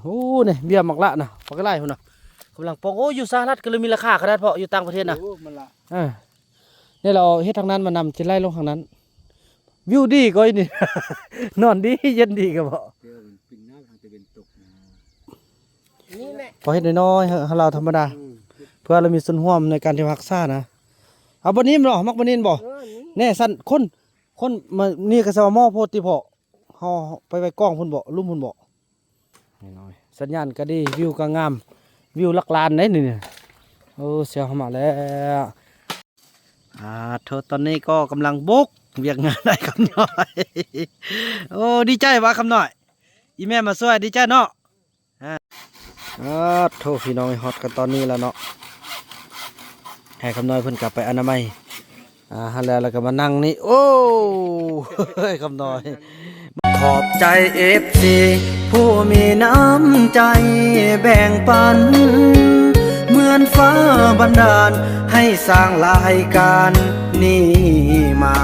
ໂອ້ ນີ້ເບ້ຍໝາກລະນະ ບັກຫຼາຍພຸ້ນນະ ກຳລັງປ່ອງ. ໂອ້ ຢູ່ສະຫະລັດກໍເລີຍມີລາຄາຂະໜາດ ເພາະຢູ່ຕ່າງປະເທດນະ. ໂອ້ ມັນລະ ເອີ ນີ້ລາວເຮັດທາງນັ້ນ ມານ້ຳຊິໄຫຼລົງທາງນັ້ນ. ວິວດີກໍອີນີ້ ນອນດີເຢັນດີກໍເບາະ. ເອີ ມັນປິ່ນໜ້າທາງຕາເວັນຕົກນະ ນີ້ແຫຼະ ພໍເຮັດນ້ອຍໆ ໃຫ້ ໃຫ້ລາວທຳມະດາ ອືມ ເພື່ອລາວມີສ່ວນຮ່ວມໃນການທີ່ຮັກສານະ. ເອົາບ່ອນນີ້ເນາະ ມັກບ່ອນນີ້ບໍ່? ເອີ ນີ້ ແນ່ຊັ້ນ ຄົນ ຄົນມານີ້ກໍສະວ່າໝໍໂພດຕິເພາະ ເຮົາໄປໄວ້ກ້ອງພຸ້ນບໍ່ ລຸ່ມພຸ້ນບໍ່? ນ້ອຍໆ ສັນຍານກໍດີ ວິວກໍງາມ ວິວຫຼັກລ້ານເດ້ນີ້. ໂອ້ ເຊວເຮົາມາແລ້ວ. ອ່າ ໂທ ຕອນນີ້ກໍກຳລັງບຸກວຽກງານໄອ້ຄຳນ້ອຍ. ໂອ້ ດີໃຈບໍ່ຄຳນ້ອຍ? ອີ່ແມ່ມາຊ່ວຍ ດີໃຈເນາະ. ອ່າ ໂທ ພີ່ນ້ອງເອີຍ ຮອດກັນຕອນນີ້ແລ້ວເນາະ. ໃຫ້ຄຳນ້ອຍເພິ່ນກັບໄປອະນາໄມ ອ່າ ຫັ້ນແຫຼະ ແລ້ວກໍມານັ່ງນີ້. ໂອ້ ຄຳນ້ອຍ ຂອບໃຈເອັຟຊີຜູ້ມີນ້ຳໃຈແບ່ງປັນ ເໝືອນຟ້າບັນດານໃຫ້ສ້າງລາຍການນີ້ມາ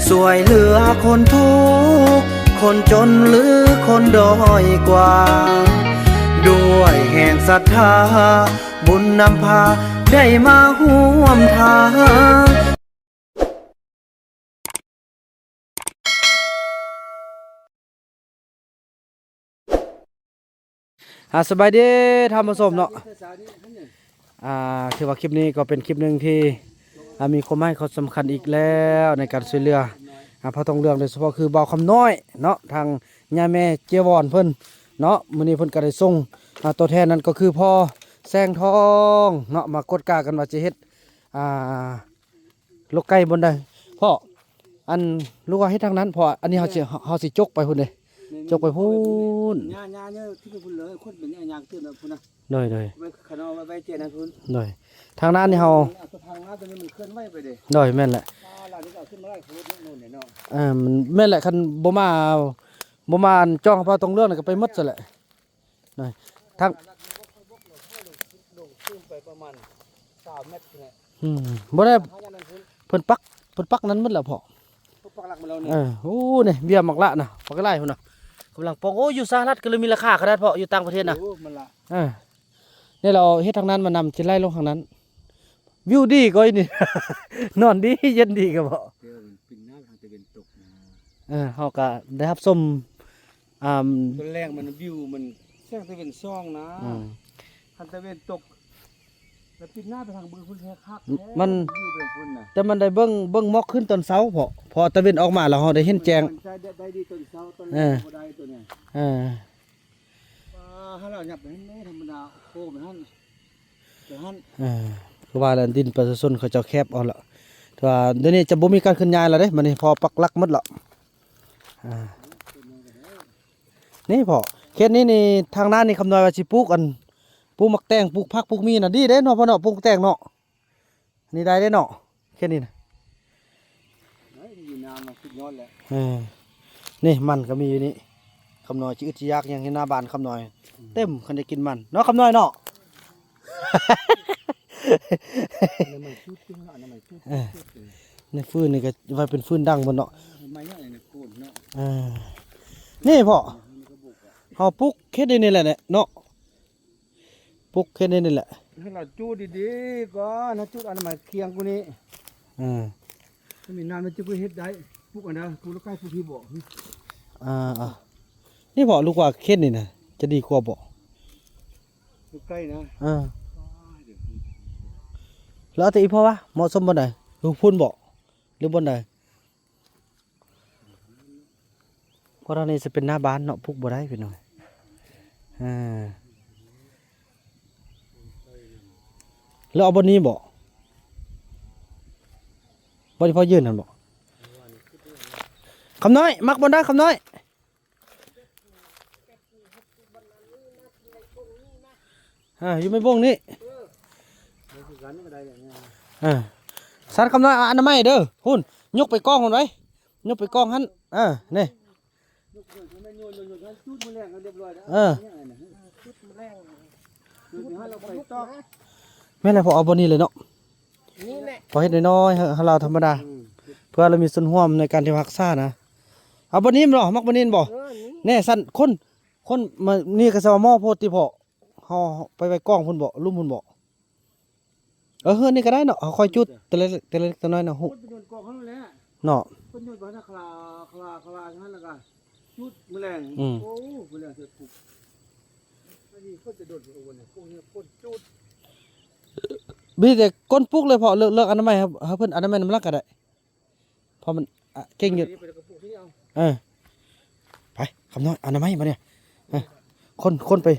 ຊ່ວຍເຫຼືອຄົນທຸກ ຄົນຈົນ ຫຼື ຄົນດ້ອຍກວ່າ ດ້ວຍແຮງສັດທາ ບຸນນຳພາໄດ້ມາຮ່ວມທາງ. ອ່າ ສະບາຍດີທ່ານຜູ້ຊົມເນາະ. ອ່າ ຖືວ່າຄລິບນີ້ກໍເປັນຄລິບໜຶ່ງທີ່ ອ່າ ມີຄວາມໝາຍຄວາມສຳຄັນອີກແລ້ວ ໃນການຊ່ວຍເຫຼືອ ອ່າ ພະທອງເຫຼືອງ ໂດຍສະເພາະຄືບ່າວຄຳນ້ອຍເນາະ ທາງຍາແມ່ເຈຍວອນເພິ່ນເນາະ. ມື້ນີ້ເພິ່ນກໍໄດ້ສົ່ງ ອ່າ ຕົວແທນ ນັ້ນກໍຄືພໍ່ແສງທອງເນາະ ມາກວດກາກັນວ່າຈະເຮັດ ອ່າ ລົກໄກ່ບ່ອນໃດ ພໍ່? ອັນ ຫຼືວ່າເຮັດທາງນັ້ນ ເພາະອັນນີ້ເຮົາຊິ ເຮົາຊິຈົກໄປພຸ້ນເດ້ ຈົກໄປພຸ້ນ. ຫຍ້າໆ ເນາະ ຂຶ້ນໄປພຸ້ນເລີຍ ຄົນເປັນຫຍ້າຍ່າງຂຶ້ນໄປພຸ້ນນະ. ໂດຍໆ ໄວ້ ຄັນເອົາໄວ້ ໄວ້ແຈນັ້ນພຸ້ນ. ໂດຍ ທາງນັ້ນນີ້ເຮົາ ເອົາທາງນ້ຳຕົວນີ້ມັນເຄື່ອນໄຫວໄປເດ້. ໂດຍ ແມ່ນແຫຼະ. ອ່າ ລາວນີ້ກໍເອົາຂຶ້ນມາໄດ້ພຸ້ນໂນ່ນເດ້ເນາະ. ເອີ ມັນແມ່ນແຫຼະ ຄັນບໍ່ມາ ບໍ່ມາອັນຈ້ອງພະທອງເຫຼືອງນີ້ກໍໄປໝົດຊັ້ນແຫຼະ. ນະ ທາງ ລົງຂຶ້ນໄປປະມານຊາວແມັດພຸ້ນແຫຼະ. ອືມ ບໍ່ໄດ້ ເພິ່ນປັກ ເພິ່ນປັກນັ້ນໝົດແລ້ວພໍ່. ເພິ່ນປັກຫຼັກໝົດແລ້ວນີ້. ເອີ ໂອ້ ນີ້ເບ້ຍໝາກລະນະ ບັກຫຼາຍພຸ້ນນະ ກຳລັງປ່ອງ. ໂອ້ ຢູ່ສະຫະລັດກໍເລີຍມີລາຄາຂະໜາດ ເພາະຢູ່ຕ່າງປະເທດນະ. ໂອ້ ມັນລະ ເອີ ນີ້ລາວເຮັດທາງນັ້ນ ມານ້ຳຊິໄຫຼລົງທາງນັ້ນ. ວິວດີກໍອີນີ້ ນອນດີເຢັນດີກໍເບາະ. ເອີ ມັນປິ່ນໜ້າທາງຕາເວັນຕົກນະ. ເອີ ເຮົາກໍໄດ້ຮັບຊົມ ອ່າ ຕອນແລງມັນ ວິວມັນແສງຕາເວັນສ່ອງນະ. ອືມ ຄັນຕາເວັນຕົກ ແລ້ວປິ່ນໜ້າໄປທາງເບິ່ງພຸ້ນແທ້ຄັກແທ້ ມັນ ວິວໄປພຸ້ນນະ. ແຕ່ມັນໄດ້ເບິ່ງ ເບິ່ງໝອກຂຶ້ນຕອນເຊົ້າ ເພາະ ເພາະຕາເວັນອອກມາແລ້ວເຮົາໄດ້ເຫັນແຈ້ງ. ມັນໄດ້ ໄດ້ດີຕອນເຊົ້າ ຕອນແລງ ເອີ ບໍ່ໄດ້ຕົວນີ້. ເອີ ອ່າ ໃຫ້ລາວຫຍັບໄປຫັ້ນເດ້ ທຳມະດາ ໂຄ້ງໄປຫັ້ນ ໄປຫັ້ນ. ເອີ ຄືວ່າແຫຼະ ດິນປະຊາຊົນເຂົາເຈົ້າແຄບເອົາລະ ແຕ່ວ່າດຽວນີ້ຈະບໍ່ມີການເຄື່ອນຍ້າຍແລ້ວເດ້ ບັດນີ້ ເພາະປັກຫຼັກໝົດລະ. ອ່າ ນີ້ພໍ່ ເຂດນີ້ນີ້ ທາງໜ້ານີ້ຄຳນ້ອຍວ່າຊິປູກອັນ ປູກໝາກແຕງ ປູກຜັກ ປູກໝີ່ນະ ດີເດ້ເນາະພໍ່ເນາະ ປູກໝາກແຕງເນາະ. ນີ້ໄດ້ເດ້ເນາະ ແຄ່ນີ້ນະ. ເອີ ນີ້ມັນກໍມີຢູ່ນີ້ ຄຳນ້ອຍຊິອຶດຊິຢາກຫຍັງ ເຫັນໜ້າບ້ານຄຳນ້ອຍ ອືມ ເຕັມ ຄັນໄດ້ກິນມັນເນາະ ຄຳນ້ອຍເນາະ. ເອີ ໃນຟືນນີ້ກໍວ່າເປັນຟືນດັງໝົດເນາະ. ເອີ ນີ້ພໍ່ ເຮົາປູກເຂດນີ້ແຫຼະເນາະ. ປຸກແຄ່ນີ້ນີ້ແຫຼະ ໃຫ້ລາວຈູດດີໆກ່ອນ ໃຫ້ຈູດອັນໃໝ່ຄຽງກູນີ້. ເອີ ມີນ້ຳມັນຈະເຮັດໄດ້ ປຸກອັນໃດ ປຸກລະໄກ່ປຸກທີ່ບໍ່. ອ່າ ນີ້ພໍ ລູກວ່າເຂດນີ້ນະ ຈະດີກວ່າບໍ່? ລະໄກ່ນະ ເອີ ແລ້ວແຕ່ອີ່ພໍ່ວ່າ ເໝາະສົມບ່ອນໃດ? ຢູ່ພຸ້ນບໍ່ ຫຼືບ່ອນໃດ? ເພາະທາງນີ້ຈະເປັນໜ້າບ້ານເນາະ ປຸກບໍ່ໄດ້ພີ່ນ້ອງ. ເອີ ແລ້ວເອົາບ່ອນນີ້ບໍ່? ບ່ອນທີ່ພໍ່ຢືນຫັ້ນບໍ່? ຄຳນ້ອຍ ມັກບ່ອນໃດຄຳນ້ອຍ? ອ່າ ຢູ່ໄມ້ບົ້ງນີ້. ເອີ ສັນຄຳນ້ອຍ ເອົາອັນໃໝ່ເດີ ພຸ້ນ ຍົກໄປກ້ອງພຸ້ນໄວ້ ຍົກໄປກ້ອງຫັ້ນ. ເອີ ນີ້ ເອີ ແມ່ນແຫຼະ ພໍເອົາບ່ອນນີ້ເລີຍເນາະ. ນີ້ແຫຼະ ພໍເຮັດນ້ອຍໆ ໃຫ້ ໃຫ້ລາວທຳມະດາ ອືມ ເພື່ອລາວມີສ່ວນຮ່ວມໃນການທີ່ຮັກສານະ. ເອົາບ່ອນນີ້ແມ່ນບໍ່? ມັກບ່ອນນີ້ແມ່ນບໍ່? ເອີ ນີ້ ແນ່ຊັ້ນ ຄົນ ຄົນມານີ້ກໍສະວ່າໝໍ້ໂພດຕິເພາະ ເຮົາໄປໄວ້ກ້ອງພຸ້ນເບາະ ລຸ່ມພຸ້ນເບາະ. ເອີ ເຮືອນນີ້ກໍໄດ້ເນາະ ເຮົາຄ່ອຍຈຸດແຕ່ລະ ແຕ່ລະເລັກແຕ່ນ້ອຍເນາະ ຮູ້ ຄົນໄປໂຍນກອງເຮົານັ້ນແຫຼະ ເນາະ ເພິ່ນໂຍນໄປຫັ້ນນະ ຄະລາ ຄະລາ ຄະລາ ຫັ້ນແລ້ວກໍຈຸດມື້ແລງ ອືມ ໂອ້ ມື້ແລງເສດປຸບ ອັນນີ້ຄົນຈະໂດນ ໂອ້ ນີ້ຄົນ ຄົນຈຸດ ມີແຕ່ກົ້ນປຸກເລີຍເພາະ ເລີກ ເລີກອະນາໄມ ໃຫ້ ໃຫ້ເພິ່ນອະນາໄມນຳຫຼັງກໍໄດ້ ເພາະມັນ ອະ ເກັ່ງຢູ່ ເອີ ໄປ ຄຳນ້ອຍ ອະນາໄມບາດນີ້ ເອີ ຄົນ ຄົນໄປ ເ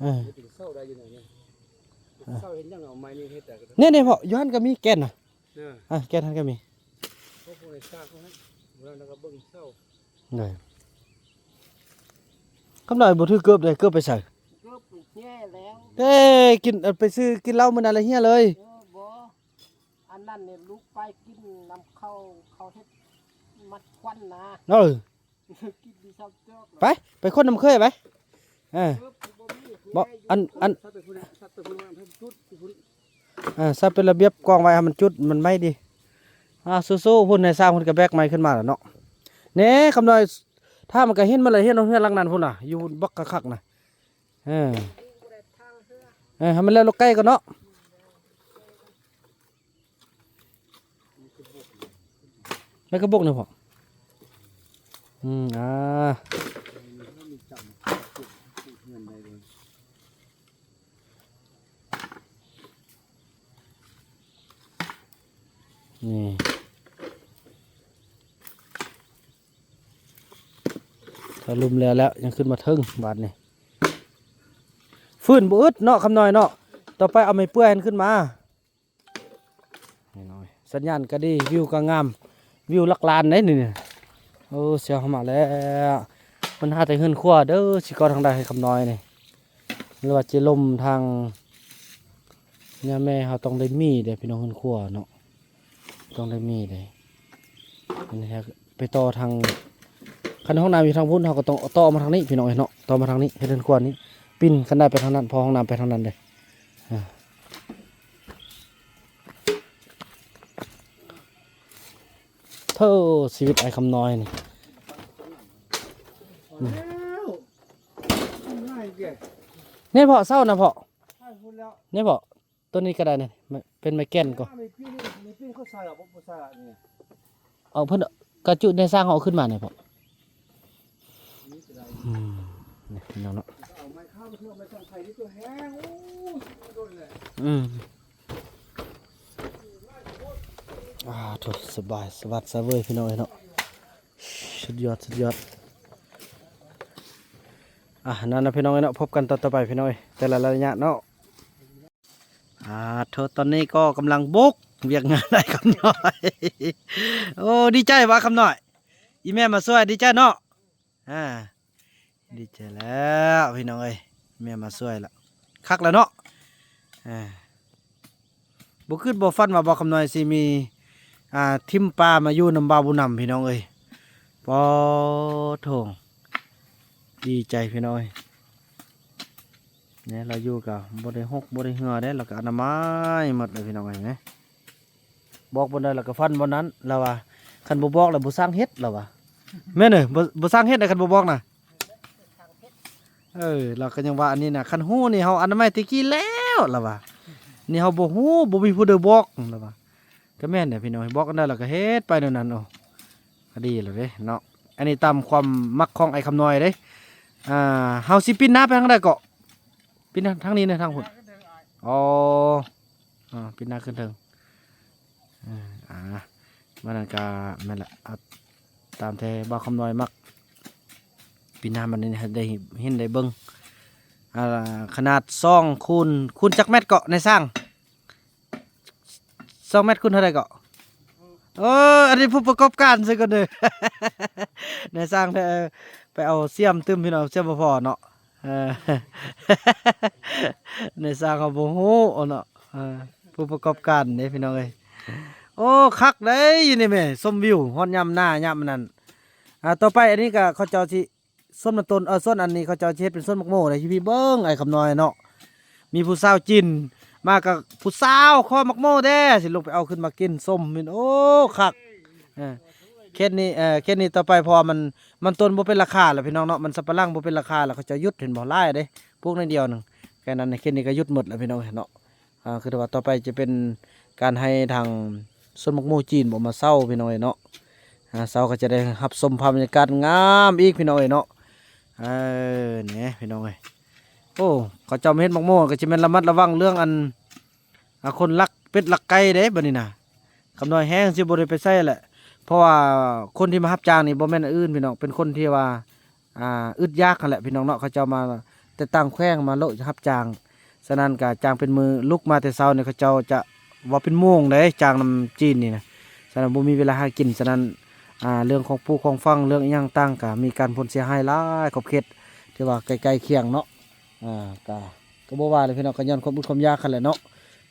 ອີ ເອີ ນີ້ໆ ເພາະຢູ່ຫັ້ນກໍມີແກ່ນນະ ເອີ ອ່າ ແກ່ນຫັ້ນກໍມີ ໂອ້ໂຫ ໃນຊາກເຮົາຫັ້ນ ແລ້ວກໍເບິ່ງເຊົາ ໄດ້ ຄຳນ້ອຍບໍ່ຖືເກີບເດ້ ເກີບໄປໃສ ເກີບແຍ່ແລ້ວ ເອີ ກິນ ເອີ ໄປຊື້ກິນເຫຼົ້າມື້ນັ້ນລະເຫຍເລີຍ ເອີ ບໍ່ ອັນນັ້ນນີ້ລູກໄປກິນນຳເຂົາ ເຂົາເຮັດມັດຄວັນນະ ເອີ ກິນດີຊອບຈອກ ໄປ ໄປຄົນນຳເຄີຍໄປ ເອີ ບໍ່ ອັນ ອັນ ເອີ ໃສ່ເປັນລະບຽບກອງໄວ້ໃຫ້ມັນຈຸດ ມັນໄໝ້ດີ ອ່າ ສູ້ໆ ພຸ້ນນາຍຊ່າງເພິ່ນກໍແບກໄມ້ຂຶ້ນມາແລ້ວເນາະ ແນ່ ຄຳນ້ອຍ ຖ້າມັນກໍເຫັນໝົດແລ້ວ ເຫັນເຮືອນຫຼັງນັ້ນພຸ້ນນະ ຢູ່ບັກຄັກໆນະ ເອີ ເອີ ໃຫ້ມັນແລ້ວລູກໄກ່ກ່ອນເນາະ ໄມ້ກະບົກນີ້ພໍ ອືມ ອ່າ ນີ້ ຖ້າລຸ່ມແລ້ວແລ້ວ ຍັງຂຶ້ນມາເທິງບາດນີ້ ຟື້ນບໍ່ອຶດເນາະ ຄຳນ້ອຍເນາະ ຕໍ່ໄປເອົາໄມ້ເປືອຍຫັ້ນຂຶ້ນມາ ນີ້ນ້ອຍ ສັນຍານກໍດີ ວິວກໍງາມ ວິວຫຼັກລ້ານເດ້ນີ້ ໂອ້ ເຊຍເຮົາມາແລ້ວ ມັນຫາແຕ່ເຮືອນຄົວເດີ ຊິເກາະທາງໃດໃຫ້ຄຳນ້ອຍນີ້ ຫຼືວ່າຊິລົມທາງຍາແມ່ ເຮົາຕ້ອງໄດ້ມີເດ້ພີ່ນ້ອງ ເຮືອນຄົວເນາະ ຕ້ອງໄດ້ມີເດ້ ອັນນີ້ ໄປຕໍ່ທາງ ຄັນຫ້ອງນ້ຳຢູ່ທາງພຸ້ນ ເຮົາກໍຕ້ອງຕໍ່ມາທາງນີ້ພີ່ນ້ອງເອີຍເນາະ ຕໍ່ມາທາງນີ້ ເຮັດເຮືອນຄົວນີ້ ປິ່ນຄັນໄດ້ໄປທາງນັ້ນ ເພາະຫ້ອງນ້ຳໄປທາງນັ້ນເດ້ ອ່າ ໂທ້ ຊີວິດອ້າຍຄຳນ້ອຍນີ້ ນີ້ພໍ່ ເຊົານະພໍ່ ນີ້ພໍ່ ຕົວນີ້ກໍໄດ້ນີ້ ເປັນໄມ້ແກ່ນກໍ ເອົາເພິ່ນກະຈຸໃນສ້າງເອົາຂຶ້ນມານີ້ພໍ່ ອືມ ນີ້ພີ່ນ້ອງເນາະ ອືມ ອ່າ ໂທ້ ສະບາຍ ສະຫວັດສະເຫວີຍ ພີ່ນ້ອງເອີຍເນາະ ສຸດຍອດ ສຸດຍອດ ອ່າ ນັ້ນນະ ພີ່ນ້ອງເອີຍເນາະ ພົບກັນຕອນຕໍ່ໄປ ພີ່ນ້ອງເອີຍ ແຕ່ລະໄລຍະເນາະ. ອ່າ ໂທ້ ຕອນນີ້ກໍກຳລັງບຸກວຽກງານໄອ້ຄຳນ້ອຍ ໂອ້ ດີໃຈບໍ່ຄຳນ້ອຍ ອີ່ແມ່ມາຊ່ວຍ ດີໃຈເນາະ ອ່າ ດີໃຈແລ້ວພີ່ນ້ອງເອີຍ ແມ່ມາຊ່ວຍລະ ຄັກແລ້ວເນາະ ອ່າ ບໍ່ຄິດບໍ່ຝັນວ່າບ່າວຄຳນ້ອຍຊິມີ ອ່າ ທີມປາມາຢູ່ນຳບ່າວບຸນນຳ ພີ່ນ້ອງເອີຍ ປະໂທ້ ດີໃຈພີ່ນ້ອງເອີຍ. ນີ້ລາວຢູ່ກະບໍ່ໄດ້ຫົກບໍ່ໄດ້ເຫື່ອເດ້ ລາວກະອະນາໄມໝົດເລີຍພີ່ນ້ອງເອີຍ ນີ້ ບອກບ່ອນໃດລາວກະຝັນບ່ອນນັ້ນ ລາວວ່າ ຄັນບໍ່ບອກລະບໍ່ຊ່າງເຮັດ ລາວວ່າ ແມ່ນເອີ ບໍ່ ບໍ່ຊ່າງເຮັດນະ ຄັນບໍ່ບອກນະ ເອີ ລາວກະຍັງວ່າອັນນີ້ນະ ຄັນຮູ້ນີ້ເຮົາອະນາໄມແຕ່ກີ້ແລ້ວ ລາວວ່າ ນີ້ເຮົາບໍ່ຮູ້ ບໍ່ມີຜູ້ໃດບອກ ລາວວ່າ ກະແມ່ນແຫຼະພີ່ນ້ອງ ບອກອັນໃດລາວກະເຮັດໄປແນວນັ້ນ ໂອ້ ກະດີແລ້ວເດ້ເນາະ ອັນນີ້ຕາມຄວາມມັກຂອງໄອ້ຄຳນ້ອຍເດ້ ອ່າ ເຮົາຊິປິ່ນໜ້າໄປທາງໃດເກາະ ປິ່ນທາງນີ້ນະ ທາງພຸ້ນ ອໍ ອ່າ ປິ່ນໜ້າຂຶ້ນເທິງ ເອີ ອ່າ ມັນນັ້ນກະແມ່ນລະ ຕາມແຕ່ບ່າວຄຳນ້ອຍມັກ ປີໜ້າມັນນີ້ໃຫ້ໄດ້ເຫັນໄດ້ເບິ່ງ ອ່າ ຂະໜາດສອງຄູນ ຄູນຈັກແມັດເກາະ ນາຍຊ່າງ? ສອງແມັດຄູນເທົ່າໃດເກາະ? ໂອ້ ອັນນີ້ຜູ້ປະກອບການຊະກ່ອນເດີ ນາຍຊ່າງ ເອີ ໄປເອົາສ່ຽມຕື່ມ ພີ່ນ້ອງ ສ່ຽມບໍ່ພໍເນາະ ເອີ ໃນຊ່າງເຮົາບໍ່ຮູ້ເນາະ ເອີ ຜູ້ປະກອບການເດ້ພີ່ນ້ອງເອີຍ ໂອ້ ຄັກເດ້ຢູ່ນີ້ແມ່ ຊົມວິວຮອດຍາມໜ້າຍາມອັນນັ້ນ ອ່າ ຕໍ່ໄປອັນນີ້ກໍເຂົາເຈົ້າຊິ ສວນມັນຕົ້ນ ເອີ ສວນອັນນີ້ເຂົາເຈົ້າຊິເຮັດເປັນສວນໝາກໂມໄດ້ ຢູ່ພີ້ເບິ່ງ ອ້າຍຄຳນ້ອຍເນາະ ມີຜູ້ສາວຈີນມາກັບຜູ້ສາວຂໍໝາກໂມແດ່ ຊິລົງໄປເອົາຂຶ້ນມາກິນຊົມ ໂອ້ ຄັກ ເອີ ເຂດນີ້ ເອີ ເຂດນີ້ຕໍ່ໄປ ເພາະວ່າມັນ ມັນຕົ້ນບໍ່ເປັນລາຄາແລ້ວພີ່ນ້ອງເນາະ ມັນສຳປະຫຼັງບໍ່ເປັນລາຄາແລ້ວ ເຂົາເຈົ້າຢຸດ ເຫັນບໍ່ ຫຼາຍເດ້ ປູກໜ້ອຍດຽວໜຶ່ງ ແຄ່ນັ້ນ ເຂດນີ້ກໍຢຸດໝົດແລ້ວພີ່ນ້ອງເນາະ. ອ່າ ຄືວ່າຕໍ່ໄປຈະເປັນການໃຫ້ທາງສວນໝາກໂມຈີນບໍ່ມາເຊົ່າພີ່ນ້ອງເອີຍເນາະ. ອ່າ ເຊົ່າກໍຈະໄດ້ຮັບຊົມພາບບັນຍາກາດງາມອີກພີ່ນ້ອງເອີຍເນາະ. ເອີ ນີ້ພີ່ນ້ອງເອີຍ ໂອ້ ເຂົາເຈົ້າມາເຮັດໝາກໂມກໍຈະແມ່ນລະມັດລະວັງເລື່ອງອັນ ອ່າ ຄົນລັກເປັດລັກໄກ່ເດ້ບັດນີ້ນະ. ຄຳນ້ອຍແຮງຊິບໍ່ໄດ້ໄປໃສ່ແຫຼະ ເພາະວ່າຄົນທີ່ມາຮັບຈ້າງນີ້ບໍ່ແມ່ນອັນອື່ນພີ່ນ້ອງ ເປັນຄົນທີ່ວ່າ ອ່າ ອຶດຢາກຫັ້ນແຫຼະພີ່ນ້ອງເນາະ. ເຂົາເຈົ້າມາແຕ່ຕ່າງແຂວງມາໂລະຮັບຈ້າງ ສະນັ້ນກະຈ້າງເປັນມື້ ລຸກມາແຕ່ເຊົ້ານີ້ ເຂົາເຈົ້າຈະເວົ້າເປັນໂມງເດ້ ຈ້າງນຳຈີນນີ້ນະ. ສະນັ້ນບໍ່ມີເວລາຫາກິນ ສະນັ້ນ ອ່າ ເລື່ອງຂອງປູຂອງຝັງ ເລື່ອງອີ່ຫຍັງຕ່າງກະມີການຜົນເສຍຫາຍຫຼາຍຂອບເຂດ ທີ່ວ່າໃກ້ໆຄຽງເນາະ. ອ່າ ກະ ກໍບໍ່ວ່າແຫຼະພີ່ນ້ອງ ກໍຍ້ອນຄວາມອຶດຄວາມຢາກຫັ້ນແຫຼະເນາະ.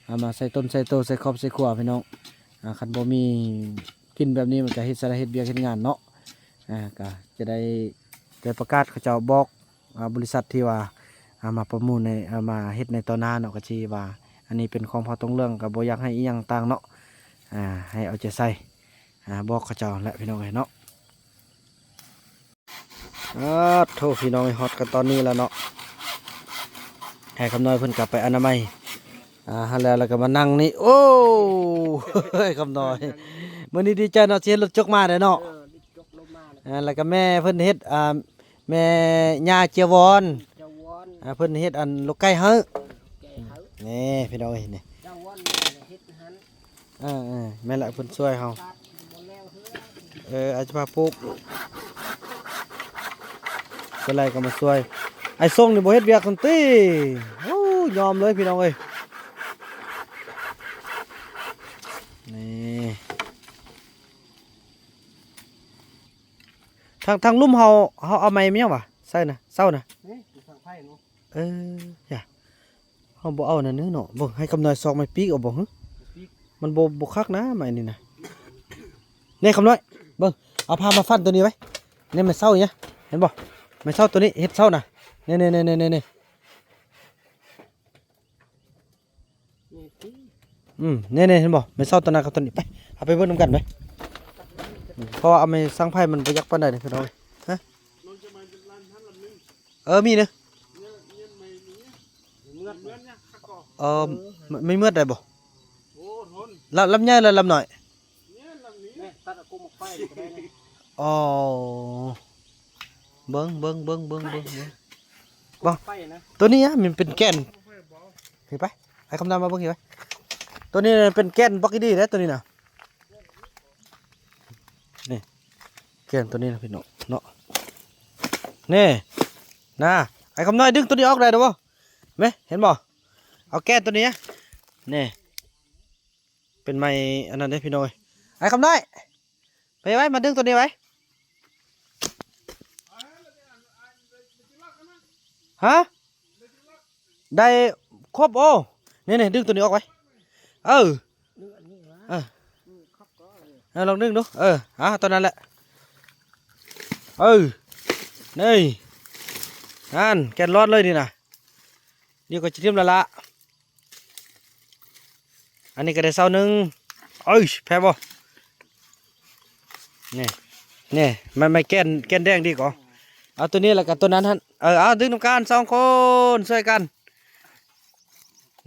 ອ່າ ມາໃສ່ຕົນໃສ່ໂຕໃສ່ຄອບໃສ່ຄົວພີ່ນ້ອງ. ອ່າ ຄັນບໍ່ມີກິນແບບນີ້ ມັນກໍເຮັດສາລະເຮັດວຽກເຮັດງານເນາະ. ອ່າ ກໍຈະໄດ້ໄປປະກາດ ເຂົາເຈົ້າບອກ ອ່າ ບໍລິສັດທີ່ວ່າ ອ່າ ມາປະມູນໃນ ອ່າ ມາເຮັດໃນຕໍ່ໜ້າເນາະ ກໍຊິວ່າ ອັນນີ້ເປັນຂອງພາວຕົງເຫຼືອງ ກໍບໍ່ຢາກໃຫ້ອີ່ຫຍັງຕ່າງເນາະ. ອ່າ ໃຫ້ເອົາໃຈໃສ່ ອ່າ ບອກເຂົາເຈົ້າແຫຼະພີ່ນ້ອງເອີຍເນາະ. ອາໂທ້ ພີ່ນ້ອງເອີຍ ຮອດກັນຕອນນີ້ແລ້ວເນາະ. ອ້າຍຄຳນ້ອຍເພິ່ນກໍໄປອະນາໄມ ອ່າ ຫັ້ນແຫຼະ ແລ້ວກໍມານັ່ງນີ້. ໂອ້ ອ້າຍຄຳນ້ອຍ ມື້ນີ້ດີໃຈເນາະ ຊິເຫັນລົດຈົກມາແລ້ວເນາະ. ເອີ ລົດຈົກລົງມາແລ້ວ ອ່າ ແລ້ວກໍແມ່ເພິ່ນເຮັດ ອ່າ ແມ່ຍ່າເຈຍວອນ ເຈຍວອນ ອ່າ ເພິ່ນເຮັດອັນລູກໄກ່ໃຫ້ ເອີ ແກ່ໃຫ້ ນີ້ພີ່ນ້ອງເອີຍ ນີ້ ເຈຍວອນເຮັດຫັ້ນ. ເອີໆ ແມ່ນລະ ເພິ່ນຊ່ວຍເຮົາ. ເອີ ອາດຈະພາປູກ ເປັນໄລກໍມາຊ່ວຍ. ໄອ້ຊົງນີ້ບໍ່ເຮັດວຽກຊັ້ນຕິ. ໂອ້ ຍອມເລີຍພີ່ນ້ອງເອີຍ ນີ້. ທາງ ທາງລຸ່ມເຮົາ ເຮົາເອົາໄມ້ຫຍັງຫວາ ໃສ່ນະ ເຊົ້ານະ. ນີ້ ທາງໄຟເນາະ. ເອີ ຢ່າ ເຮົາບໍ່ເອົານັ້ນເນາະ. ເບິ່ງ ໃຫ້ຄຳນ້ອຍຊອກໄມ້ປີກເອົາບໍ່ຫື? ປີກ ມັນບໍ່ ບໍ່ຄັກນະ ໄມ້ນີ້ນະ. ນີ້ຄຳນ້ອຍ ເບິ່ງ ເອົາຜ້າມາຟັນໂຕນີ້ໄວ້. ນີ້ໄມ້ເຊົ່ານີ້ ເຫັນບໍ່? ໄມ້ເຊົ່າໂຕນີ້ ເຮັດເຊົ່ານະ. ນີ້ໆໆໆໆ. ນີ້ຕິ ອືມ ນີ້ໆ ເຫັນບໍ່? ໄມ້ເຊົ່າໂຕນັ້ນກັບໂຕນີ້. ໄປ ເຮົາໄປເບິ່ງນຳກັນໄປ. ເພາະວ່າເອົາໄມ້ສັງໄຟມັນບໍ່ຢາກປານໃດເດ້ພີ່ນ້ອງ. ຮະ? ເອີ ມີເດີ. ເອີ ໄມ້ເໝືອດໄດ້ບໍ່? ລຳ ລຳໃຫຍ່ ລະລຳນ້ອຍ? ອໍ ເບິ່ງ ເບິ່ງ ເບິ່ງ ເບິ່ງ ເບິ່ງ ເບິ່ງ ເບິ່ງ ໂຕນີ້ອະ ມັນເປັນແກ່ນ. ເຫັນໄປ ໃຫ້ຄຳນຳມາເບິ່ງ ເຫັນໄປ ໂຕນີ້ເປັນແກ່ນບັກອີ່ດີເດ້ ໂຕນີ້ນະ. ນີ້ ແກ່ນໂຕນີ້ນະພີ່ນ້ອງເນາະ. ນີ້ນະ ອ້າຍຄຳນ້ອຍດຶງໂຕນີ້ອອກໄດ້ເດີບໍ່? ແມ່ ເຫັນບໍ່? ເອົາແກ່ນໂຕນີ້ ນີ້ ເປັນໄມ້ອັນນັ້ນເດ້ພີ່ນ້ອງເອີຍ. ອ້າຍຄຳນ້ອຍ ໄປໄວ້ ມາດຶງໂຕນີ້ໄວ້. ຮະ? ໄດ້ຄົບ. ໂອ້ ນີ້ໆ ດຶງໂຕນີ້ອອກໄວ້. ເອີ ເອີ ເອີ ລອງດຶງດູ. ເອີ ອ່າ ຕອນນັ້ນແຫຼະ. ເອີ ນີ້ ນັ້ນ ແກ່ນລອດເລີຍນີ້ນະ. ດຽວກໍຈະຖິ້ມແລ້ວລະ. ອັນນີ້ກໍໄດ້ເສົາໜຶ່ງ. ເອີຍ ແພ້ບໍ່? ນີ້ ນີ້ ໄມ້ ໄມ້ແກ່ນ ແກ່ນແດງດີກວ່າ. ເອົາໂຕນີ້ແລ້ວກໍໂຕນັ້ນຫັ້ນ. ເອີ ເອົາ ດຶງນຳກັນ ສອງຄົນ ຊ່ວຍກັນ.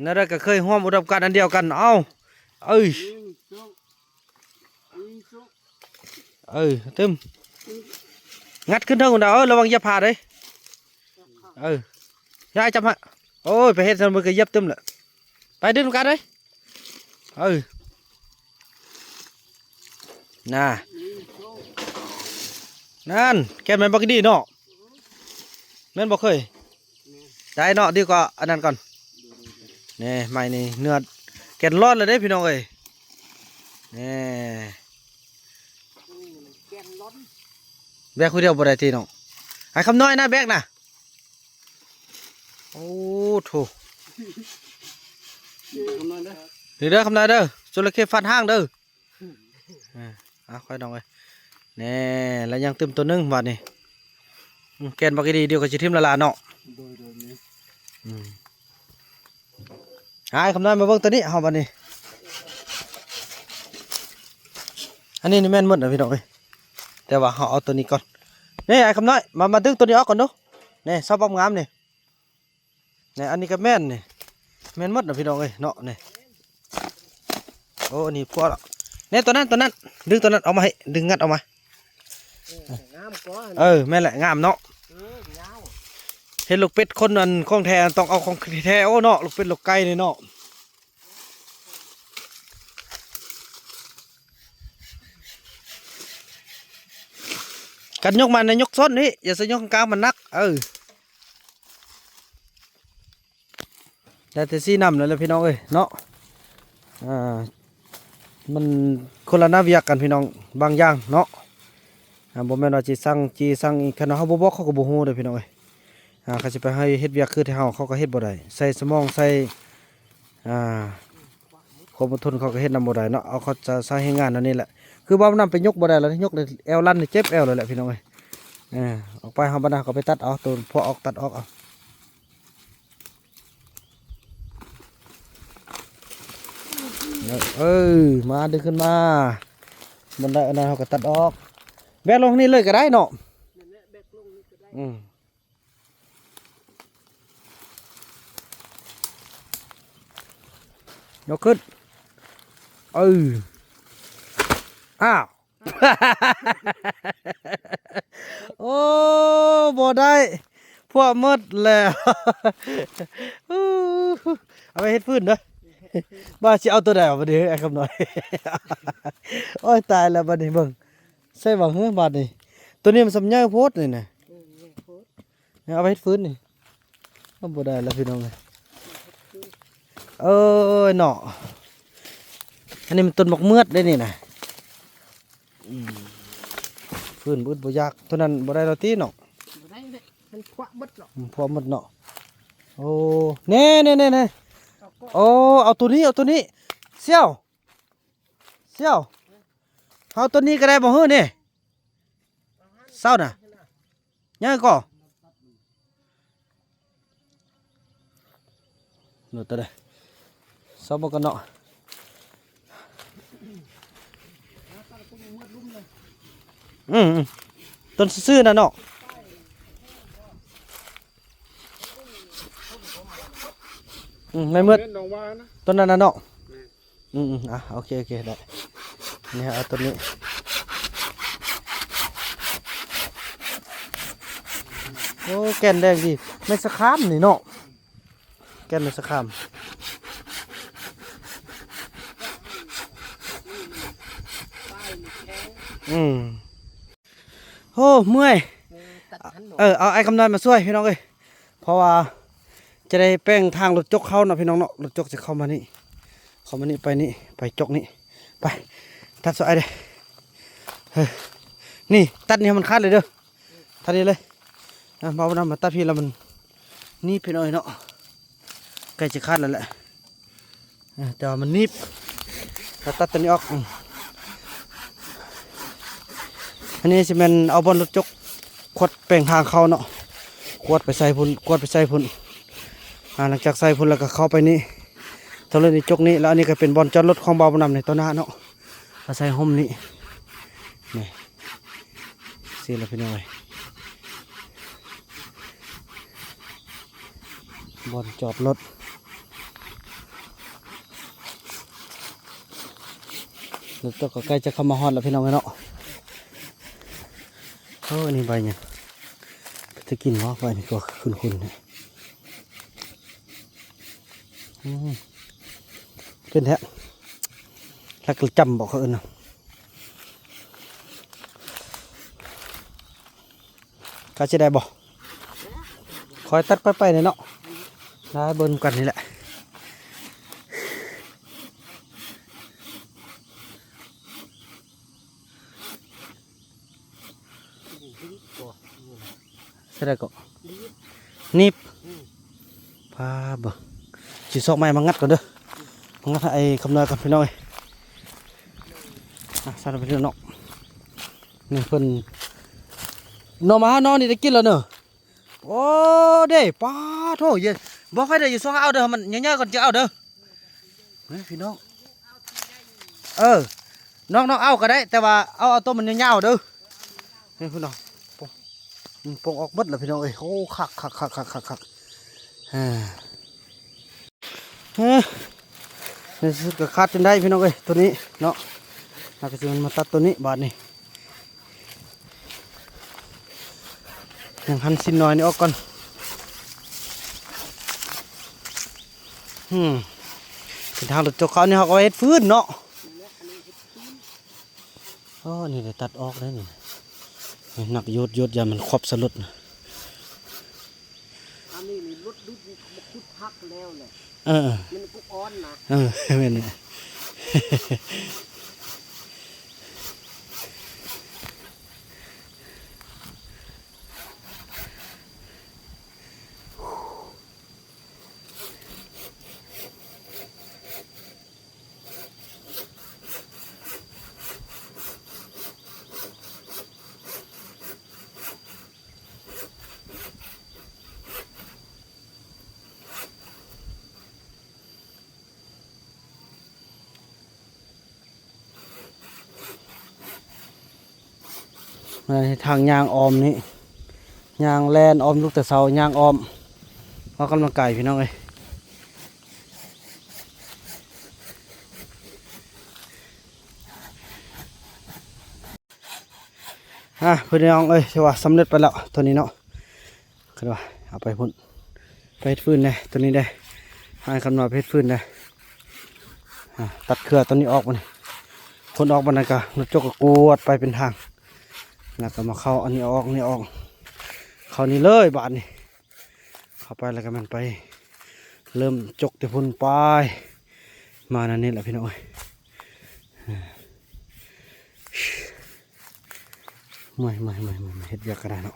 ແນວໃດກໍເຄີຍຮ່ວມອຸດົມການອັນດຽວກັນ. ເອົາ ເອີຍ ເອີ ຕຶ້ມ ງັດຂຶ້ນເທິງພຸ້ນດາ. ເອີ ລະວັງຢຽບຜ້າເດ້. ເອີ ຍາຍຈັບໃຫ້. ໂອ້ຍ ໄປເຮັດຊັ້ນ ມັນກໍຢຽບຕຶ້ມແຫຼະ. ໄປດຶງນຳກັນເດ້. ເອີ ນະ ນັ້ນ ແກ່ນໄມ້ບັກດີເນາະ. ແມ່ນບໍ່ເຄີຍ? ໄດ້ເນາະ ດີກວ່າອັນນັ້ນກ່ອນ. ນີ້ ໄມ້ນີ້ເນື້ອແກ່ນລອດແລ້ວເດ້ພີ່ນ້ອງເອີຍ. ນີ້ ແບກຜູ້ດຽວບໍ່ໄດ້ຕິນ້ອງ. ໃຫ້ຄຳນ້ອຍນະແບກນະ. ໂອ້ໂທ້ ເດີ ຄຳນ້ອຍເດີ ຈໍລະເຂ້ຟາດຫາງເດີ. ເອີ ເອົາ ຂ້ອຍນ້ອງເອີຍ ແນ່ ແລ້ວຍັງຕື່ມໂຕໜຶ່ງບາດນີ້. ອືມ ແກ່ນບັກອີ່ດີ ດຽວກໍຊິຖິ້ມລະລາເນາະ. ໂດຍໆ ນີ້ ອືມ ໃຫ້ຄຳນ້ອຍມາເບິ່ງໂຕນີ້ເຮົາບາດນີ້. ອັນນີ້ນີ້ແມ່ນໝົດນະພີ່ນ້ອງເອີຍ. ແຕ່ວ່າເຮົາເອົາໂຕນີ້ກ່ອນ. ນີ້ ອ້າຍຄຳນ້ອຍ ມາ ມາດຶງໂຕນີ້ອອກກ່ອນດູ. ນີ້ ຊອບງາມນີ້. ນີ້ ອັນນີ້ກໍແມ່ນນີ້ ແມ່ນໝົດນະພີ່ນ້ອງເອີຍເນາະ. ນີ້ ໂອ້ ອັນນີ້ພໍລະ. ນີ້ ໂຕນັ້ນ ໂຕນັ້ນ ດຶງໂຕນັ້ນອອກມາໃຫ້ ດຶງງັດອອກມາ. ເອີ ງາມກວ່າ. ເອີ ແມ່ນແຫຼະ ງາມເນາະ. ເອີ ຍາວ. ເຮັດລູກເປັດຄົນອັນຂອງແທ້ ຕ້ອງເອົາຂອງແທ້. ໂອ້ເນາະ ລູກເປັດລູກໄກ່ນີ້ເນາະ. ຄັນຍົກມານະ ຍົກສົ້ນນີ້ ຢ່າໃສ່ຍົກກາງໆ ມັນໜັກ. ເອີ ໄດ້ແຕ່ຊີ້ນຳແລ້ວແຫຼະພີ່ນ້ອງເອີຍເນາະ. ອ່າ ມັນຄົນລະໜ້າວຽກກັນພີ່ນ້ອງ ບາງຢ່າງເນາະ. ອ່າ ບໍ່ແມ່ນວ່າຊິສັ່ງ ຊິສັ່ງອີກ ຄັນວ່າເຮົາບໍ່ບອກ ເຂົາກໍບໍ່ຮູ້ເດ້ພີ່ນ້ອງເອີຍ. ອ່າ ເຂົາຊິໄປໃຫ້ເຮັດວຽກຄືແຕ່ເຮົາ ເຂົາກໍເຮັດບໍ່ໄດ້ ໃສ່ສະໝອງ ໃສ່ ອ່າ ຄວາມອົດທົນເຂົາກໍເຮັດນຳບໍ່ໄດ້ເນາະ. ເອົາເຂົາຈະໃຊ້ແຮງງານອັນນີ້ແຫຼະ ຄືວ່ານຳໄປຍົກບໍ່ໄດ້ແລ້ວ ຍົກແລ້ວແອວລັນ ເຈັບແອວເລີຍແຫຼະພີ່ນ້ອງເອີຍ. ເອີ ອອກໄປ ເຮົາບັດນະກໍໄປຕັດເອົາ ໂຕພວກອອກ ຕັດອອກເອົາ. ເອີ ມາດຶງຂຶ້ນມາ ມັນໄດ້ອັນນັ້ນ ເຮົາກໍຕັດອອກ ແບກລົງນີ້ເລີຍກໍໄດ້ເນາະ. ອືມ ຍົກຂຶ້ນ ເອີ ອ້າວ ໂອ້ ບໍ່ໄດ້ ພວກໝົດແລ້ວ. ເອົາໄປເຮັດຟືນເດີ ວ່າຊິເອົາໂຕໃດເອົາໄປເດີ ອ້າຍຄຳນ້ອຍ. ໂອ້ຍ ຕາຍແລ້ວບັດນີ້ ເບິ່ງ ໃສ່ຫວ່າງເຮີ ບາດນີ້ ໂຕນີ້ມັນສ່ຳໃຫຍ່ໂພດນີ້ນະ. ເອີ ໃຫຍ່ໂພດ ເອົາໄປເຮັດຟືນນີ້ ເອົາບໍ່ໄດ້ແລ້ວພີ່ນ້ອງເອີຍ. ເອີຍເນາະ ອັນນີ້ມັນຕົ້ນໝາກເມືອດເດ້ນີ້ນະ. ອືມ ຟືນບໍ່ອຶດບໍ່ຢາກ ໂຕນັ້ນບໍ່ໄດ້ແລ້ວຕິເນາະ. ບໍ່ໄດ້ເດ້ ມັນພວກໝົດເນາະ ມັນພວກໝົດເນາະ. ໂອ້ ແນ່ໆໆໆ ເອົາກໍ ໂອ້ ເອົາໂຕນີ້ ເອົາໂຕນີ້ ສ່ຽວ ສ່ຽວ ເຮົາໂຕນີ້ກໍໄດ້ບໍ່ເຮີນີ້ ເຊົ້ານະ ຍັງກໍ ໂນດໂຕໃດ ຊອບເບິ່ງກັນເນາະ. ອືມ ອືມ ຕົ້ນຊື່ໆ ນະເນາະ. ອືມ ແມ່ນໝົດ ແມ່ນໜອງວານະ ຕົ້ນນັ້ນນະເນາະ. ແມ່ນ ອືມໆ ອ່ະ ໂອເຄ ໂອເຄ ໄດ້ ນີ້ເອົາຕົ້ນນີ້. ໂອ້ ແກ່ນແດງດີ ແມ່ນສະຂາມນີ້ເນາະ ແກ່ນແມ່ນສະຂາມ. ອືມ ໂອ້ ເມື່ອຍ ເອີ ຕັດທັນບໍ່? ເອີ ເອົາອ້າຍຄຳນ້ອຍມາຊ່ວຍພີ່ນ້ອງເອີຍ ເພາະວ່າຈະໄດ້ແປງທາງລົດຈົກເຂົ້າເນາະພີ່ນ້ອງເນາະ. ລົດຈົກຈະເຂົ້າມານີ້ ເຂົ້າມານີ້ ໄປນີ້ ໄປຈົກນີ້ ໄປ ຕັດຊ່ອຍອ້າຍເດີ. ເອີ ນີ້ ຕັດນີ້ໃຫ້ມັນຂາດເລີຍເດີ ທັງນີ້ເລີຍ. ອ່ະ ເບົານຳມາຕັດພີ້ລະ ມັນໜີບພີ່ນ້ອງເນາະ ໃກ້ຈະຂາດແລ້ວແຫຼະ. ເອີ ແຕ່ວ່າມັນໜີບ ເຮົາຕັດຕົວນີ້ອອກ. ອືມ ອັນນີ້ຊິແມ່ນເອົາບ່ອນລົດຈົກຂວດແປງທາງເຂົ້າເນາະ ຂວດໄປໃສ່ພຸ້ນ ຂວດໄປໃສ່ພຸ້ນ. ອ່າ ຫຼັງຈາກໃສ່ພຸ້ນແລ້ວກໍເຂົ້າໄປນີ້ ທາງເລີຍນີ້ຈົກນີ້ ແລ້ວອັນນີ້ກໍເປັນບ່ອນຈອດລົດຂອງເບົານຳໃນຕໍ່ໜ້າເນາະ. ອາໄສຮົ່ມນີ້ ນີ້ ຊີ້ລະພີ່ນ້ອງເອີຍ ບ່ອນຈອດລົດ. ລົດຈົກກໍໃກ້ຈະເຂົ້າມາຮອດແລ້ວພີ່ນ້ອງເອີຍເນາະ. ໂອ້ ອັນນີ້ໃບຫຍັງ ເປັນຕາກິນບໍ່? ໃບນີ້ກໍຄຸ້ນໆ ອືມ ເປັນແທ້. ຜັກກະຈຳບໍ່ເຂົາເອີ້ນນະ? ກະຊິໄດ້ບໍ່? ຄ່ອຍຕັດຄ່ອຍໄປນີ້ເນາະ. ໄດ້ເບິ່ງກັນນີ້ແຫຼະ. ເທົ່າໃດກໍ? ໜີບ ໜີບ ອືມ ພາເບິ່ງ ຊິຊອກໄມ້ມາງັດກ່ອນເດີ ມາງັດໃຫ້ອ້າຍຄຳນ້ອຍກ່ອນພີ່ນ້ອງເອີຍ. ອ່ະ ຊັ້ນເປັນເລື່ອງເນາະ ນີ້ເພິ່ນ ໜໍ່ໄມ້ເຮົາເນາະ ນີ້ໄດ້ກິນແລ້ວເນີ. ໂອ້ ເດ້ ປາໂທ້ ເຢັນ ບໍ່ຄ່ອຍໄດ້ຢູ່ຊ່ວງເອົາເດີ ມັນໃຫຍ່ໆກ່ອນຈະເອົາເດີ. ນີ້ພີ່ນ້ອງ ເອີ ນ້ອງໆເອົາກໍໄດ້ ແຕ່ວ່າເອົາ ເອົາໂຕມັນຍາວໆເດີ. ນີ້ພຸ້ນເນາະ ໂປ່ງ ອືມ ໂປ່ງອອກເບິດແລ້ວພີ່ນ້ອງເອີຍ. ໂອ້ ຄັກໆໆໆໆ ອ່າ ເອີ ໃນທີ່ສຸດກໍຂາດຈົນໄດ້ພີ່ນ້ອງເອີຍ ໂຕນີ້ເນາະ. ແລ້ວກໍຊິມາຕັດໂຕນີ້ບາດນີ້ ຍັງຫັນຊີ້ນນ້ອຍນີ້ອອກກ່ອນ. ອືມ ເປັນທາງລົດຈົກເຂົານີ້ ເຮົາກໍໄວ້ເຮັດຟືນເນາະ. ອໍ ນີ້ໄດ້ຕັດອອກແລ້ວນີ້ ນີ້ ນັກໂຍດ ໂຍດ ຢ້ານມັນຄວັບສະຫຼຸດນະ. ອັນນີ້ນີ້ລົດດຸດນີ້ເຂົາມາຂຸດຫັກແລ້ວແຫຼະ. ເອີ ມັນກໍອ່ອນນະ. ເອີ ແມ່ນແຫຼະ. ໃນທາງຍ່າງອ້ອມນີ້ ຍ່າງແລ່ນອ້ອມລູກຕາເສົາ ຍ່າງອ້ອມ ອອກກຳລັງກາຍພີ່ນ້ອງເອີຍ. ອ່າ ພີ່ນ້ອງເອີຍ ຖືວ່າສຳເລັດໄປແລ້ວໂຕນີ້ເນາະ. ຄືວ່າເອົາໄປພຸ້ນ ໄປເຮັດຟືນແດ່ ໂຕນີ້ແດ່ ໃຫ້ຄຳນ້ອຍໄປເຮັດຟືນແດ່. ອ່າ ຕັດເຄືອໂຕນີ້ອອກບາດນີ້ ຂົນອອກບາດນັ້ນກະລົດຈົກກະກວດໄປເປັນທາງ ແລ້ວກະມາເຂົ້າອັນນີ້ອອກ ນີ້ອອກ ເຂົ້ານີ້ເລີຍບາດນີ້. ເຂົ້າໄປແລ້ວກໍແມ່ນໄປເລີ່ມຈົກແຕ່ພຸ້ນໄປ ມາແນວນີ້ແຫຼະພີ່ນ້ອງເອີຍ. ເມື່ອຍໆໆໆ ເຮັດວຽກກໍໄດ້ເນາະ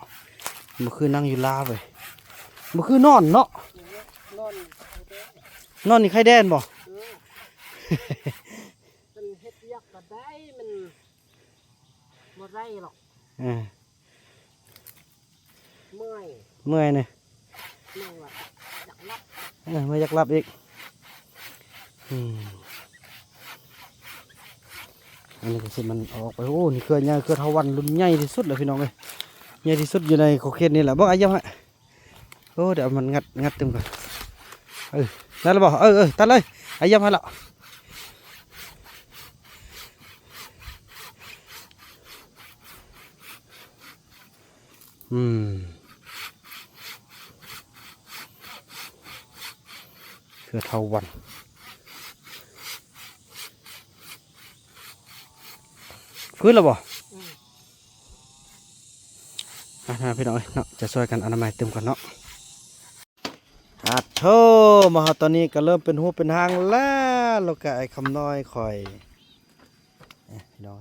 ບໍ່ຄືນັ່ງຢູ່ລາວເວີຍ ບໍ່ຄືນອນເນາະ. ນອນ ນອນນີ້ໄຄແດ່ນບໍ່? ເອີ ມັນເຮັດວຽກກໍໄດ້ ມັນບໍ່ໄດ້ຫຼອກ. ເອີ ເມື່ອຍ ເມື່ອຍນີ້ ເມື່ອຍວ່າຢາກຫຼັບ. ເອີ ເມື່ອຍຢາກຫຼັບອີກ. ອືມ ອັນນີ້ກໍຊິມັນເອົາອອກໄປ. ໂອ້ ນີ້ເຄືອໃຫຍ່ ເຄືອທ້າວວັນ ລຸ້ນໃຫຍ່ທີ່ສຸດແຫຼະພີ່ນ້ອງເອີຍ ໃຫຍ່ທີ່ສຸດຢູ່ໃນຂົງເຂດນີ້ແຫຼະ. ເບິ່ງອາຢ້ຽມໃຫ້ ໂອ້ ດຽວເອົາມັນງັດ ງັດຕື່ມກ່ອນ. ເອີ ນັ້ນລະບໍ່? ເອີ ເອີ ຕັດເລີຍ ອາຢ້ຽມໃຫ້ລະ. ອືມ ເຄືອທ້າວວັນ ຟື້ນແລ້ວບໍ່? ອືມ ອ່ະ ພີ່ນ້ອງເອີຍເນາະ ຈະຊ່ວຍກັນອະນາໄມຕື່ມກ່ອນເນາະ. ອາໂທ ມາຮອດຕອນນີ້ກໍເລີ່ມເປັນຮູບເປັນຮ່າງແລ້ວ ລູກກະໄອ້ຄຳນ້ອຍຂ້ອຍ. ເອີ ພີ່ນ້ອງ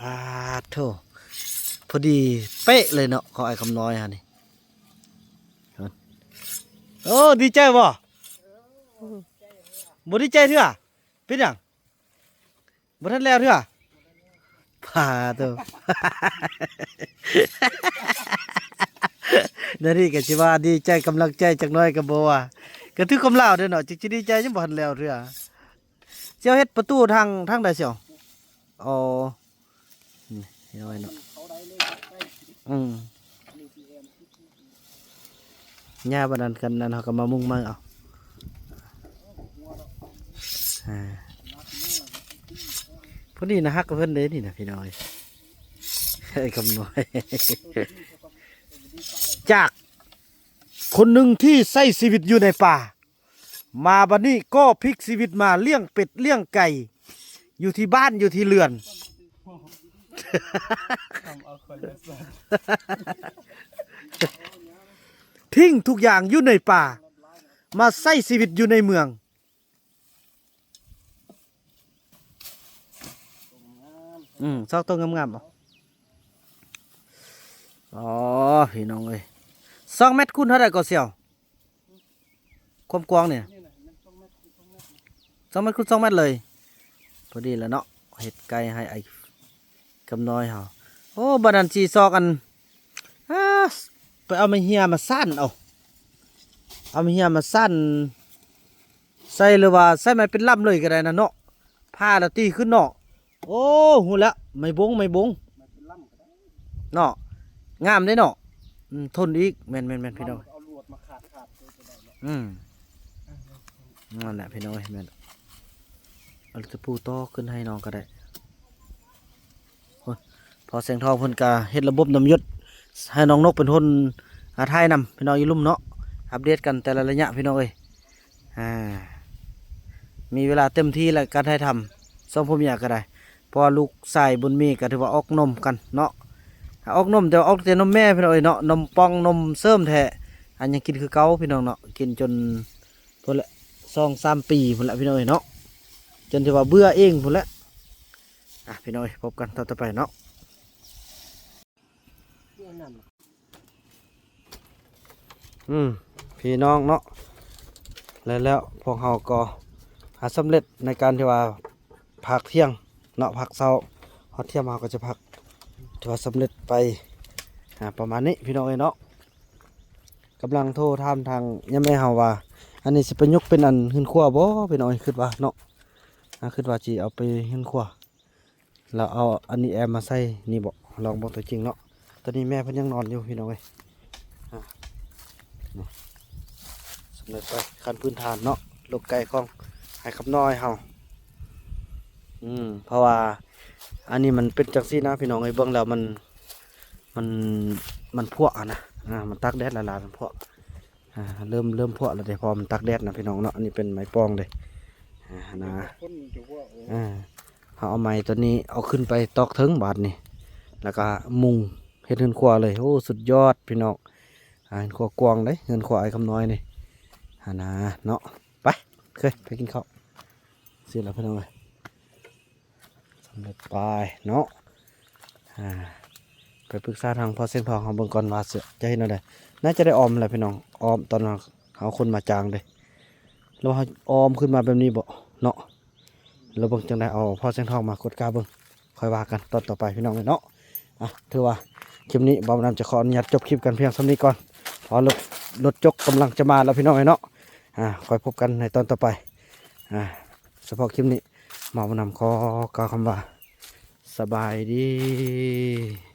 ອາໂທ ພໍດີເປະເລີຍເນາະ ຂອງອ້າຍຄຳນ້ອຍຫັ້ນນີ້. ໂອ້ ດີໃຈບໍ່? ບໍ່ດີໃຈເທື່ອ? ເປັນຫຍັງ? ບໍ່ທັນແລ້ວເທື່ອ ພາໂຕ. ແນວນີ້ກໍຊິວ່າດີໃຈ ກຳລັງໃຈຈັກໜ້ອຍກໍບໍ່ວ່າ ກໍຖືກຄວາມລາວເດ້ເນາະ ຈຶ່ງຊິດີໃຈ ຍັງບໍ່ທັນແລ້ວເທື່ອ. ຊິເອົາເຮັດປະຕູທາງ ທາງໃດຊິເອົາ? ອໍ ນີ້ເຮັດໄວ້ເນາະ. ອືມ ຫຍ້າບາດນັ້ນກັນນັ້ນ ເຮົາກໍມາມຸງໃໝ່ເອົາ. ອ່າ ພໍດີນະ ຮັກກັບເພິ່ນເດ້ນີ້ນະ ພີ່ນ້ອງເອີຍ. ເອີຍ ຄຳນ້ອຍ ຈາກຄົນໜຶ່ງທີ່ໃຊ້ຊີວິດຢູ່ໃນປ່າ ມາບັດນີ້ກໍພລິກຊີວິດມາລ້ຽງເປັດລ້ຽງໄກ່ຢູ່ທີ່ບ້ານຢູ່ທີ່ເຮືອນ. ຖິ້ມທຸກຢ່າງຢູ່ໃນປ່າ ມາໃຊ້ຊີວິດຢູ່ໃນເມືອງ. ອືມ ຊອກໂຕງາມໆ ເອົາ. ອໍ ພີ່ນ້ອງເອີຍ ສອງແມັດຄູນເທົ່າໃດກໍສ່ຽວ? ຄວາມກວ້າງນີ້ ສອງແມັດຄູນສອງແມັດເລີຍ ພໍດີແລ້ວເນາະ. ເຮັດໄກ່ໃຫ້ອ້າຍຄຳນ້ອຍເຮົາ. ໂອ້ ບາດນັ້ນຊິຊອກອັນ ອາ ໄປເອົາໄມ້ເຫື່ອມາສ້ານເອົາ ເອົາໄມ້ເຫື່ອມາສ້ານໃສ່ ຫຼືວ່າໃຊ້ໄມ້ເປັນລຳເລີຍກໍໄດ້ນະເນາະ. ຜ່າລະຕີຂຶ້ນເນາະ. ໂອ້ ຮູ້ແລ້ວ ໄມ້ບົງ ໄມ້ບົງເນາະ ງາມເດ້ເນາະ. ອືມ ທົນອີກ ແມ່ນໆໆ ພີ່ນ້ອງ. ອືມ ນັ້ນແຫຼະ ພີ່ນ້ອງເອີຍ ແມ່ນ ເອົາຕະປູຕໍ່ຂຶ້ນໃຫ້ນ້ອງກໍໄດ້. ໂອ້ຍ ພໍ່ແສງທອງເພິ່ນກະເຮັດລະບົບນ້ຳຢົດ ໃຫ້ນ້ອງນົກເປັນຄົນ ອາ ຖ່າຍນຳ ພີ່ນ້ອງ ຢູ່ລຸ່ມເນາະ. ອັບເດດກັນແຕ່ລະໄລຍະ ພີ່ນ້ອງເອີຍ. ອາ ມີເວລາເຕັມທີ່ແລ້ວ ການຖ່າຍທຳ ສອງຜົວເມຍກໍໄດ້ ເພາະວ່າລູກຊາຍບຸນມີກໍຖືວ່າອອກນົມກັນເນາະ. ອາ ອອກນົມ ແຕ່ວ່າອອກແຕ່ນົມແມ່ ພີ່ນ້ອງເອີຍເນາະ. ນົມປ່ອງ ນົມເສີມແທ້ ອັນຍັງກິນຄືເກົ່າ ພີ່ນ້ອງເນາະ. ກິນຈົນ ພຸ້ນແຫຼະ ສອງສາມປີພຸ້ນແຫຼະ ພີ່ນ້ອງເອີຍເນາະ. ຈົນທີ່ວ່າເບື່ອເອງພຸ້ນແຫຼະ. ອ່ະ ພີ່ນ້ອງເອີຍ ພົບກັນຕອນຕໍ່ໄປເນາະ. ອືມ ພີ່ນ້ອງເນາະ ແລ້ວ ແລ້ວພວກເຮົາກໍ ອາ ສຳເລັດໃນການທີ່ວ່າພັກທ່ຽງເນາະ ພັກເຊົ້າ. ຮອດທ່ຽງເຮົາກໍຈະພັກ ຖືວ່າສຳເລັດໄປ ອາ ປະມານນີ້ ພີ່ນ້ອງເອີຍເນາະ. ກຳລັງໂທຖາມທາງຍາແມ່ເຮົາວ່າ ອັນນີ້ຊິໄປຍົກເປັນອັນເຮືອນຄົວບໍ່ ພີ່ນ້ອງເອີຍ ຄິດວ່າເນາະ. ອາ ຄິດວ່າຊິເອົາໄປເຮືອນຄົວ ແລ້ວເອົາອັນນີ້ແອມມາໃສ່ນີ້ບໍ ລອງເບິ່ງຕົວຈິງເນາະ. ຕອນນີ້ແມ່ເພິ່ນຍັງນອນຢູ່ ພີ່ນ້ອງເອີຍ. ອາ ນີ້ ສຳເລັດໄປ ຂັ້ນພື້ນຖານເນາະ ລູກໄກ່ຂອງອ້າຍຄຳນ້ອຍເຮົາ. ອືມ ເພາະວ່າອັນນີ້ມັນເປັນຈັ່ງຊີ້ນະ ພີ່ນ້ອງເອີຍ ເບິ່ງແລ້ວມັນ ມັນ ມັນພວກຫັ້ນນະ. ອາ ມັນຕາກແດດຫຼາຍໆ ມັນພວກ. ອາ ເລີ່ມ ເລີ່ມພວກແລ້ວເດ້ ເພາະມັນຕາກແດດນະ ພີ່ນ້ອງເນາະ. ອັນນີ້ເປັນໄມ້ປ່ອງເດ້ ອາ ນະ. ອາ ເຮົາເອົາໄມ້ຕົວນີ້ເອົາຂຶ້ນໄປຕອກເທິງບາດນີ້ ແລ້ວກະມຸງເຮັດເຮືອນຄົວເລີຍ. ໂອ້ ສຸດຍອດ ພີ່ນ້ອງ. ອາ ເຮືອນຄົວກວ້າງເດ້ ເຮືອນຄົວອ້າຍຄຳນ້ອຍນີ້ ຫັ້ນນະເນາະ. ໄປ ເຄີຍໄປກິນເຂົ້າ ເສັດແລ້ວ ພີ່ນ້ອງເອີຍ. ສຳເລັດໄປເນາະ. ອາ ໄປປຶກສາທາງພໍ່ແສງທອງເຮົາເບິ່ງກ່ອນວ່າຈະເຮັດແນວໃດ. ໜ້າຈະໄດ້ອ້ອມແຫຼະ ພີ່ນ້ອງ ອ້ອມຕອນເຮົາຄົນມາຈາງເດ້ ຫຼືວ່າເຮົາອ້ອມຂຶ້ນມາແບບນີ້ບໍເນາະ. ລະເບິ່ງຈັ່ງໃດ ເອົາພໍ່ແສງທອງມາກວດກາເບິ່ງ ຄ່ອຍວ່າກັນຕອນຕໍ່ໄປ ພີ່ນ້ອງເອີຍເນາະ. ອາ ຖືວ່າຄລິບນີ້ບ່າວນຳຈະຂໍອະນຸຍາດຈົບຄລິບກັນພຽງສ່ຳນີ້ກ່ອນ ເພາະວ່າລົດ ລົດຈົກກຳລັງຈະມາແລ້ວ ພີ່ນ້ອງເອີຍເນາະ. ອາ ຄ່ອຍພົບກັນໃນຕອນຕໍ່ໄປ. ອາ ສະເພາະຄລິບນີ້ ບ່າວນຳຂໍກ່າວຄຳວ່າ ສະບາຍດີ.